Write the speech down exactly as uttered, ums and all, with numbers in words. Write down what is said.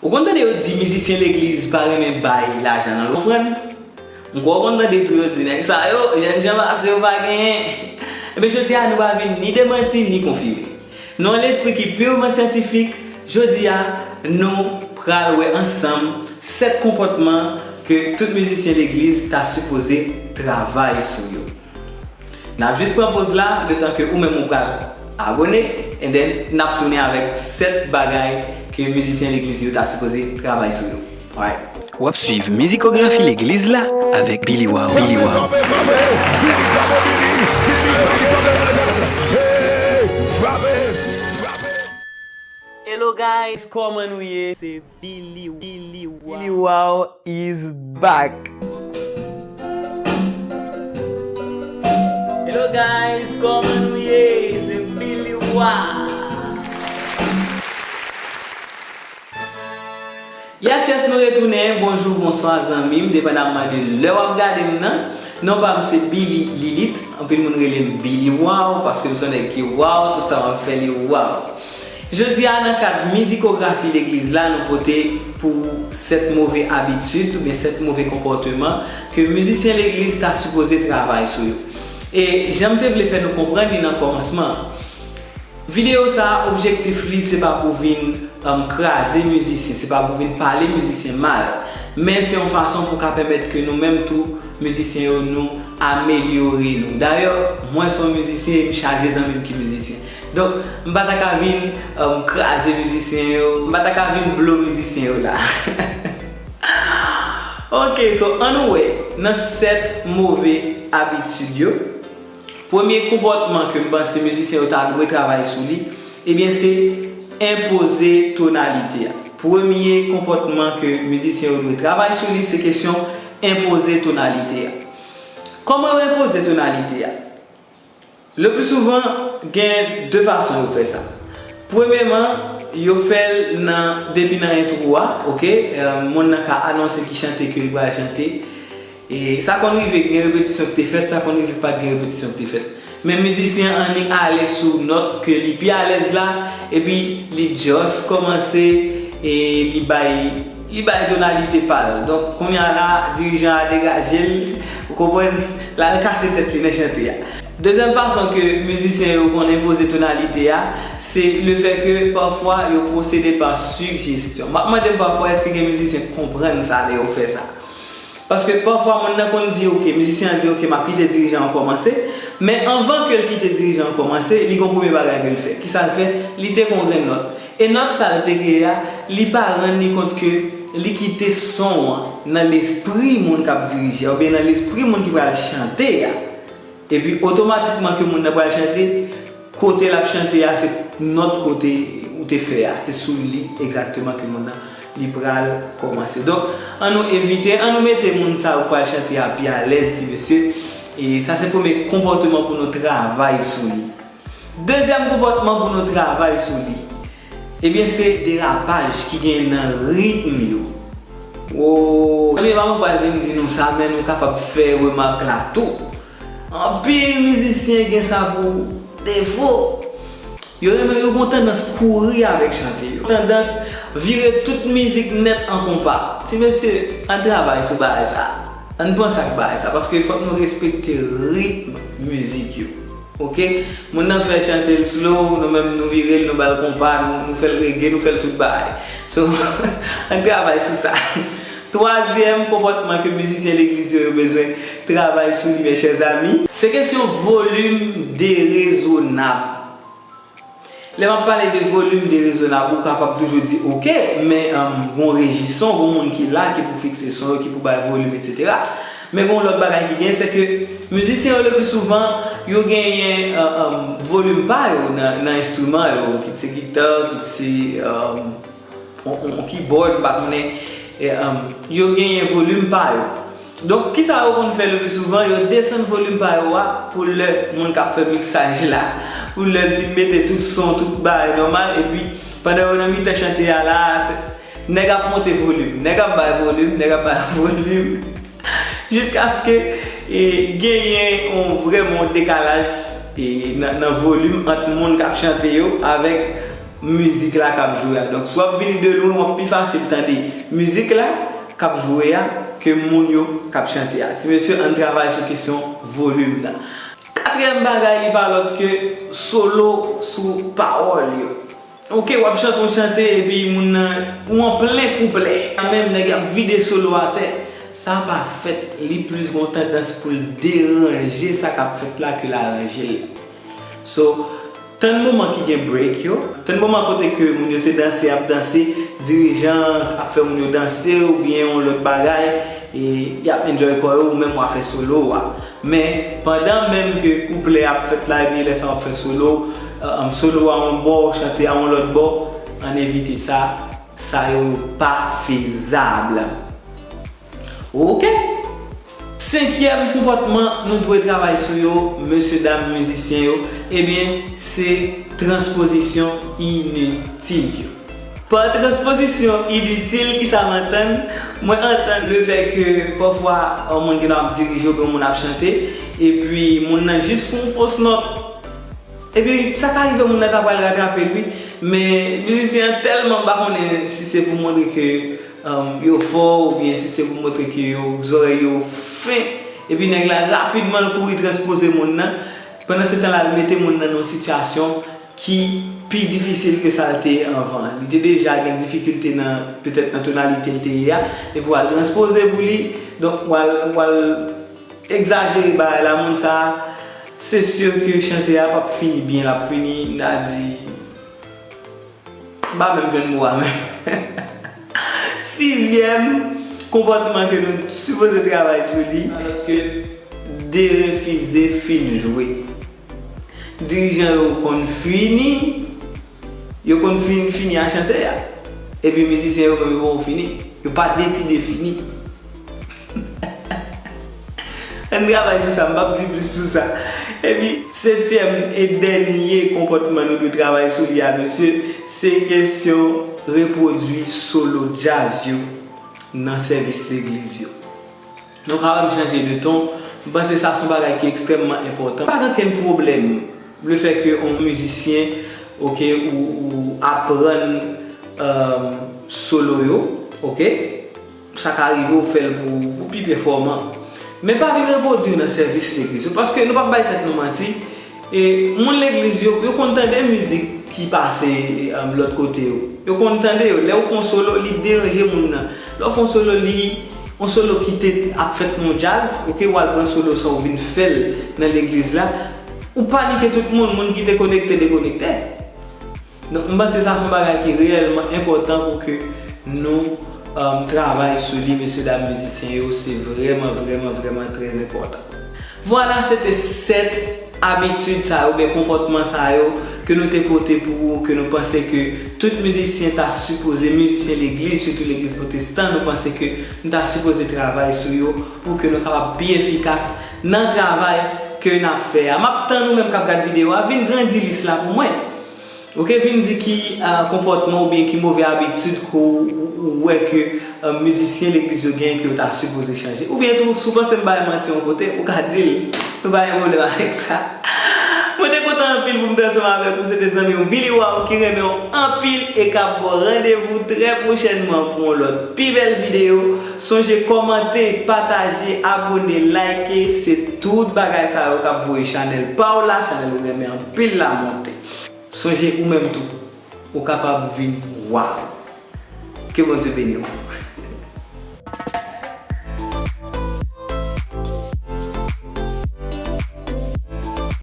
Ou konn tande yo di mizisyen legliz pa renmen bay lajan nan ofrann? M kwè w konn tande tou yo di nèg sa yo, jènjan pase yo pa genyen. Ebyen jodi a nou pa vin ni demanti ni konfime. Nan yon lespri ki pirman syantifik, jodi a nou pral wè ansanm sèt konpòtman ke tout mizisyen legliz ta sipoze travay sou yo. N ap jis pran poz la, letan ke ou menm ou pral abone, and then n ap tounen avèk sèt bagay ke mizisyen legliz yo ta sipoze travay sou yo. Alright. W ap swiv mizikografi legliz la avèk Billy Wow. Billy Wow. Hello guys, kòman nou ye? Se Billy, Billy Wow. Billy Wow is back. Hello guys, kòman nou ye? Se Billy Wow. Yes, yes, nou retounen. Bonjou, bonswa, zanmi m, depandamman de lè w ap gade m nan. Non pa m se Billy Lilite. Anpil moun rele m Billy Wow, paske m se yon nèg ki wow, tout sa m ap fè li wow. Jodi a, nan kad mizikografi legliz la, nou pote pou sèt move abitid oubyen sèt move konpòteman ke mizisyen legliz ta sipoze travay sou yo. E jan m te vle fè nou konprann li nan kòmansman an, videyo sa a, objektif li, se pa pou vin, um, kraze mizisyen, se pa pou vin pale mizisyen mal, men se yon fason pou ka pèmèt ke nou menm tou, mizisyen yo, nou amelyore nou. Dayè, mwen se yon mizisyen e m chaje zanmi m ki mizisyen. Donk, m pa ta ka vin, um, kraze mizisyen yo, m pa ta ka vin blo mizisyen yo la. Ok, so ann nou wè nan sèt move abitid yo. Premye konpòtman ke m panse mizisyen yo ta dwe travay sou li, ebyen se enpoze tonalite a. Premye konpòtman ke mizisyen yo dwe travay sou li, se kesyon enpoze tonalite a. Kòman yo enpoze tonalite a? Le pli souvan, gen de fason yo fè sa. Premyeman, yo fè l nan, depi nan entwo a, ok? Eh, moun nan ka anonse ki chante ke l pral chante. E sa konn rive gen repetisyon ki te fèt, sa konn rive pa t gen repetisyon ki te fèt. Men mizisyen an annik ale sou nòt ke li pi alèz la, epi li just kòmanse e li bay, li bay tonalite pa l. Donk, kounye a la, dirijan an degaje l, ou konprann, l al kase tèt li nan chante a. Dezyèm fason ke mizisyen yo konn enpoze tonalite a, se lefètke pafwa yo pwosede pa sijesyon. M ap mande m pafwa, èske gen mizisyen k konprann sa lè yo fè sa? Paske pafwa moun nan konn di, ok, mizisyen an di, ok, m ap kite dirijan an kòmanse, men anvan ke l kite dirijan an kòmanse, li gen yon premye bagay ke l fè. Kisa l fè? Li te gen yon grenn nòt. E nòt sa l te genyen a, li pa rann li kont ke li kite son an nan lespri moun k ap dirije a, oubyen nan lespri moun ki pral chante a. Epi otomatikman ke moun nan pral chante, kote l ap chante a, se nòt kote ou te fè a, se sou li egzakteman ke moun nan li pral kòmanse. Donk, ann nou evite, ann nou mete moun sa yo k pral chante a pi alèz, ti mesye. E sa se premye konpòteman pou nou travay sou li. Dezyèm konpòtman pou nou travay sou li, ebyen, se derapaj ki gen nan ritm yo. Wo, zanmi, pa mwen pral vin di nou sa, men nou kapab fè remak la tou. Anpil mizisyen gen sa pou defo. Yo renmen, yo gen tandans kouri avèk chante yo. Tandans vire tout mizik nèt an konpa. Ti mesye, ann travay sou bagay sa. Ann panse ak bagay sa, paske fòk nou respekte ritm mizik yo. Ok? Moun nan fè chante l slow, nou menm nou vire l, nou ba l konpa, nou, nou fè l reggae, nou fè l tout bagay. So, ann travay sou sa. Twazyèm konpòtman ke mizisyen legliz yo, yo bezwen travay sou li, mes chers amis, se kesyon volim derezonab. Lè m ap pale de volim derezonab, ou kapab toujou di, ok, men, um, gon reji son, gon moun ki la, ki pou fikse son yo, ki pou bay volim, etsetera. Men gon lòt bagay ki gen, se ke mizisyen yo, le pli souvan, yo genyen, uh, um, volim pa yo nan, nan enstriman yo, kit se gita, kit se, um, on, on, on keyboard, m pa konnen, e, um, yo genyen volim pa yo. Donk, kisa yo konn fè le pli souvan? Yo desann volim pa yo a pou lè moun k ap fè miksaj la, pou lè l fin mete tout son, tout bagay nòmal, epi pandan yo nan mitan chante a la, se, nèg ap monte volim, nèg ap bay volim, nèg ap bay volim, jiskaske, e, genyen yon vrèman yon dekalaj, e, nan, nan volim ant moun k ap chante yo avèk mizik la k ap jwe a. Donk, si w ap vini de lwen, w ap pi fasil tande mizik la k ap jwe a ke moun yo k ap chante a. Ti mesye, ann travay sou kesyon volim nan. Katriyèm bagay, li pa lòt ke solo sou pawòl yo. Oke, w ap chante yon chante epi moun nan, ou an plen kouplè. Menm nèg ap vide solo atè. Sa pa fèt, li plis gon tandans pou l deranje sa k ap fèt la ke l aranje l. So, tann moman ki gen break yo, tann moman kote ke moun yo se danse y ap danse, dirijan ap fè moun yo danse oubyen yon lòt bagay, e y ap enjoy kò yo, ou menm w a fè solo a. Men, pandan menm ke kouplè ap fèt la, epi lè sa w ap fè solo, um, solo a yon bò, chante a yon lòt bò, ann evite sa, sa yo yo pa fezab. Oke? Senkyèm konpòtman nou dwe travay sou yo, mesye dam mizisyen yo, ebyen, se transpozisyon initil yo. Pa transpozisyon initil, kisa m antann? Mwen antann lefètke pafwa yon moun gen ap dirije oubyen yon moun ap chante, epi moun nan jis fè yon fos nòt. Epi sa ka rive moun nan ta pral ratrape l wi, men mizisyen an tèlman m pa konnen si se pou montre ke um, yo fò oubyen si se pou montre ke yo zòrèy yo fen, epi nèg la rapidman l kouri transpoze moun nan, pandan se tan la l mete moun nan nan yon sitiyasyon ki pi difisil ke sa l te ye anvan. Li te deja gen difikilte nan, petèt nan tonalite l te ye a, epi w al transpoze pou li, donk w al, w al egzajere bagay la, moun sa, se si ke chante a p ap fini byen, l ap fini, n a di, m pa menm jwenn mo a menm. Sizyèm konpòtman ke nou sipoze travay sou li, alòske derefize fin jwe. Dirijan yo konn fini, yo konn fin fini a chante a. Epi mizisyen yo menm yo poko fini. Yo pa deside fini. Ann travay sou sa, m p ap di plis sou sa. Epi, setyèm e dènye konpòtman nou dwe travay sou li a, mesye, se kesyon repwodui solo djaz yo nan sèvis legliz yo. Nou ka wè m chanje de ton, m panse sa se yon bagay ki ekstrèmman enpòtan. Pa gen okenn pwoblèm lefètke yon mizisyen, oke, ou, ou aprann, um, solo yo, oke? Sa ka rive w fè l pou, pou pi pèfòman. Men pa vin repwodui nan sèvis legliz yo, paske nou p ap bay tèt nou manti, e moun legliz yo, yo konn tande mizik ki pase, um, lòt kote yo. Yo konn tande yo. Lè w fè yon solo, li deranje moun nan. Lè w fè yon solo, li, yon solo ki te ap fèt nan yon djaz, oke, w al pran solo sa w vin fè l nan legliz la. Ou panike tout moun, moun ki te konekte dekonekte. Donk, m panse sa se yon bagay ki reyèlman enpòtan pou ke nou, um, travay sou li, mesye dam mizisyen yo, se vrèman, vrèman, vrèman trè enpòtan. Vwala, se te sèt abitid sa yo, oubyen konpòtman sa yo, ke nou te pote pou ou, ke nou panse ke tout mizisyen ta sipoze, mizisyen legliz, sitou legliz pwotestan, nou panse ke nou ta sipoze travay sou yo pou ke nou kapab pi efikas nan travay ke n ap fè a. M ap tann ou menm k ap gad videyo a, vin grandi lis la pou mwen. Oke, vin di ki, ah, konpòtman oubyen ki move abitid ke w, ou, ou wè ke, ah, mizisyen legliz yo genyen ke yo ta sipoze chanje. Oubyen tou, si w panse m bay manti yon kote, ou ka di l. Nou pa gen pwoblèm avèk sa. Mwen te kontan anpil pou m te ansanm avèk ou. Se te zanmi w Billy Wow ki renmen w anpil e k ap ba w randevou trè pwochènman pou yon lòt pi bèl videyo. Sonje kòmante, pataje, abone, like. Se tout bagay sa yo k ap voye chanèl pa w la, chanèl ou renmen anpil la monte. Sonje ou menm tou, ou kapab vin wa. Ke Bondye beni w.